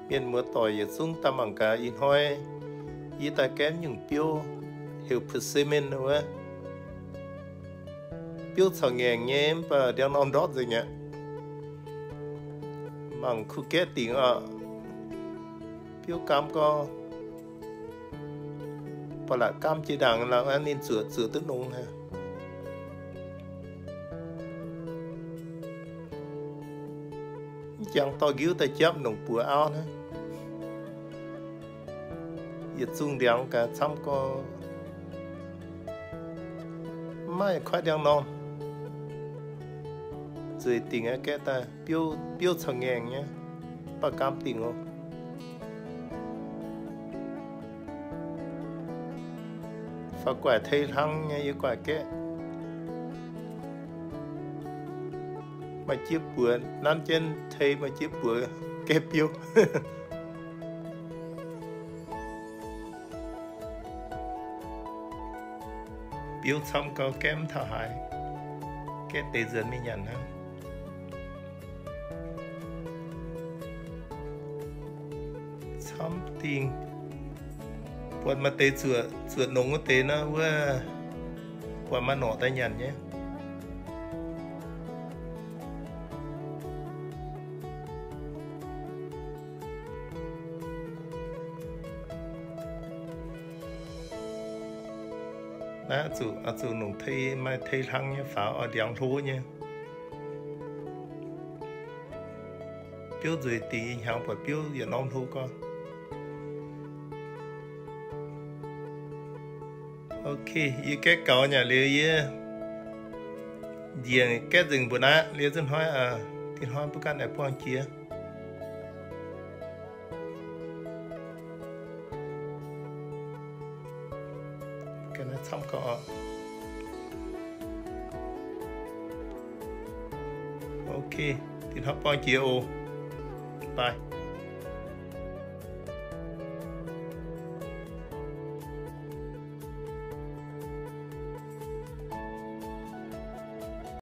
Mienh muoz-doic yietc zungv daaih mangc gaax ih hnoi yie daaih gaeqv nyungc biouv heuc persimmon wuov. Biouv caux ngaengc nyei mv baac ndiangx-normh ndortv nzengc aqv. Mangc kuh gaeqv dingc oc. Biouv gaam gorngv, ba'laqc gaam jiex ndaangc la'maah ninh zuoqc zuoqc duqv nongx aqv. Mv jangx dorh nqiuv daaih japv nongc buoz auv naaiv. Yietc zungh ndiangx gaax camv gorx, mv maaih koiv ndiangx-normh. Nzueic dingc aqv, gaeqv daaih biouv caux ngaengc nyei, mv baac gaam dingc oc. Faaux guaaic tei hlang nyei yie guaaic gaeqv. Maaih jieqv buoz nanv jienv tei, maaih jieqv buoz gaeqv biouv. Biouv camv gau, gaeqv mv taux haaix, gaeqv deix nzuonx mingh nyanc hnangv. Camv dingh. Buatc maaih deix zuoqc, zuoqc nongx wuov deix nor, wuov buatc maaih norqc daaih nyanc nyei. Naaiv zuqc, zuqc nongc tei, maaih tei hlang nyei faaux oix ndiangx hlo nyei. Biouv nzueic dingc, ih hnyangx buatc biouv yietc norm hlo gorx. Ok, yie gaeqv gaux nyanc liuz yie njiec gaeqv nzengc mbuo naaiv liuz zunv hnoi, ih hnoi mbuo ganh aengx buangh jiex. Camv gau. Ok, ih hnoi buangh jiex oc. Bye.